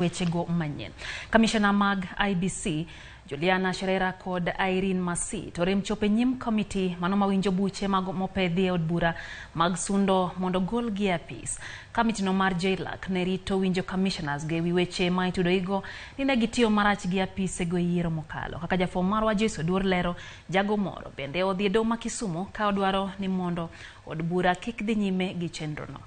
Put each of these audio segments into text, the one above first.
Wechego manyien. Kamishona mag IEBC, Juliana Cherera kod Irene Masit orem chopo e nyim komiti mano mawinjo buche mag mopedhi e od bura mag sundo mondo golgi e apis. Kamitino mar JLAC ne rito winjo commissioners go ewi weche ma itudo igo ni ne gitiyo marach gi apisego e yiero mokalo. Kaka jafwambo marwa Joyce Oduor lero, jago moro bende odhi e doho ma Kisumu ka odwaro ni mondo od bura kik dhi nyime gi chenrono.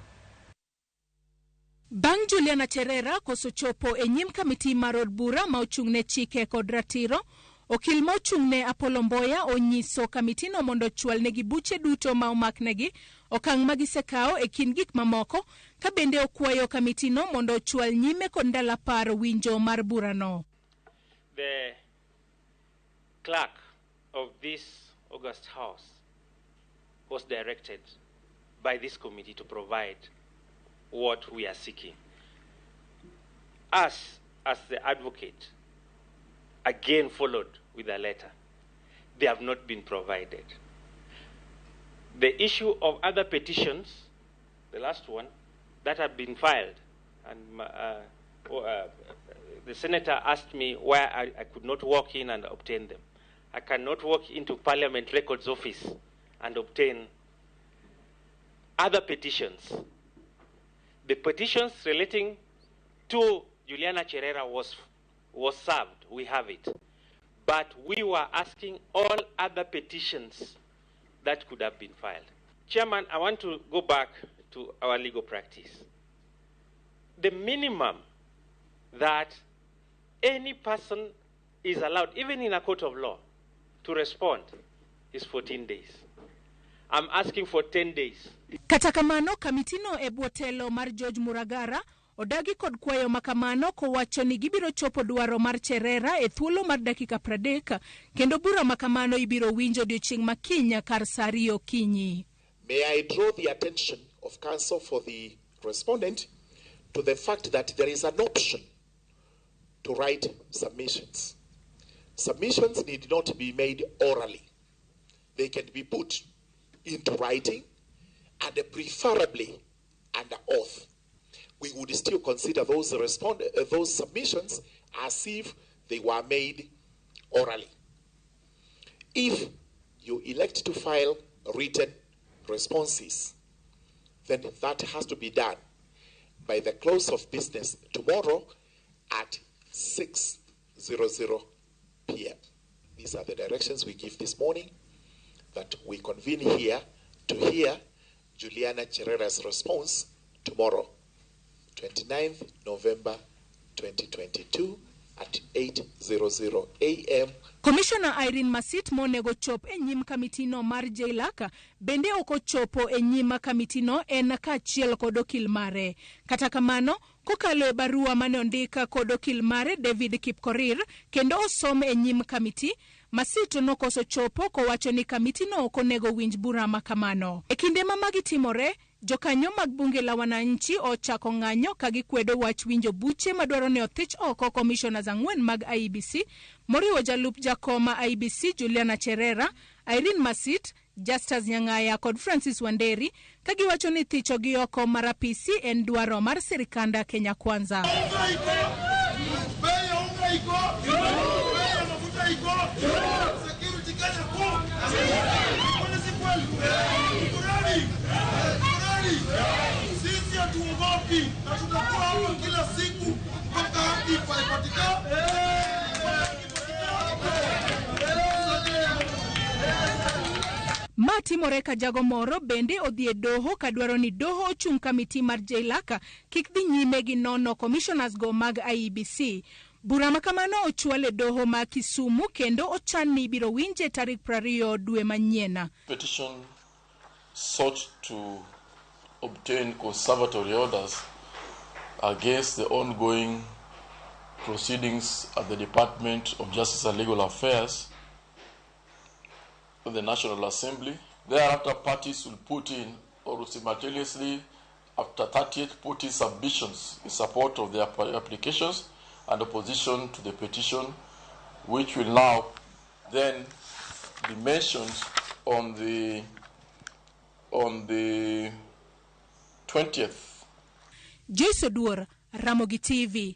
Bang' Juliana Cherera koso chopo e nyim kamiti mar od bura ma ochung' ne chike kod ratiro, okil ma ochung' ne Apollo Mboya onyiso kamitino mondo ochwal negi buche duto ma omaknegi, okang' ma gisekawo e kind gik mamoko, ka bende okwayo kamitino mondo ochwal nyime kod ndalo 10 winjo mar burano. The clerk of this august house was directed by this committee to provide what we are seeking. Us, as the advocate, again followed with a letter. They have not been provided. The issue of other petitions, the last one, that have been filed, and the senator asked me why I could not walk in and obtain them. I cannot walk into Parliament Records Office and obtain other petitions. The petitions relating to Juliana Cherera was served. We have it. But we were asking all other petitions that could have been filed. Chairman, I want to go back to our legal practice. The minimum that any person is allowed, even in a court of law, to respond is 14 days. I'm asking for 10 days. Kata kamano, kamitino e bwo telo mar George Muragara odagi kod kwayo makamano kowacho ni gibiro chopo dwaro mar Cherera e thuolo mar dakika 30 kendo bura makamano ibiro winjo odiochieng' ma kiny kar sa 2 okinyi. May I draw the attention of counsel for the respondent to the fact that there is an option to write submissions. Submissions need not be made orally. They can be put into writing and preferably under oath. We would still consider those submissions as if they were made orally. If you elect to file written responses, then that has to be done by the close of business tomorrow at 6:00 p.m. These are the directions we give this morning, that we convene here to hear Juliana Cherera's response tomorrow, 29th November 2022 at 8:00 a.m. Komishona Irene Masit monego chop e nyim kamitino mar JLAC bende ok ochopo e nyim kamitino en kaachiel kod okil mare. Kata kamano, kokalo e barua mane ondik kod okil mare David Kipkorir kendo osom e nyim kamiti, Masit nokoso chopo kowacho ni kamitino ok onego winj bura ma kamano. E kinde ma magi timore, jokanyo mag bunge la wananchi ochako ng'anyo ka gikwedo wach winjo buche madwaro ni othich oko commissioners 4 mag IEBC moriwo jalup jakom IEBC Juliana Cherera, Irene Masit, Justus Nyang'aya kod Francis Wanderi ka giwacho ni thicho gi oko mar apisi en dwaro mar sirikand Kenya Kwanza. Bei ya unga iko, bei ya mafuta iko, security Kenya ko. Kweli si kweli? Tuko ready? Tuko ready? Sisi hatuogopi na tutakuwa hapa kila siku mpaka haki ipatikane. Mpaka haki ipatikane. Ma timore ka jago moro bende odhi e doho kadwaro ni doho ochung kamiti mar JLAC kik dhi nyime gi nono commissioners go mag IEBC. Bura ma kamano ochwal e doho ma Kisumu kendo ochan ni ibiro winje tarik 20 dwe manyien. Petition sought to obtain conservatory orders against the ongoing proceedings at the Department of Justice and Legal Affairs of the National Assembly. Thereafter, parties will put in or simultaneously after 30th put in submissions in support of their applications and opposition to the petition, which will now then be mentioned on the 20th. Joyce Oduor, Ramogi TV.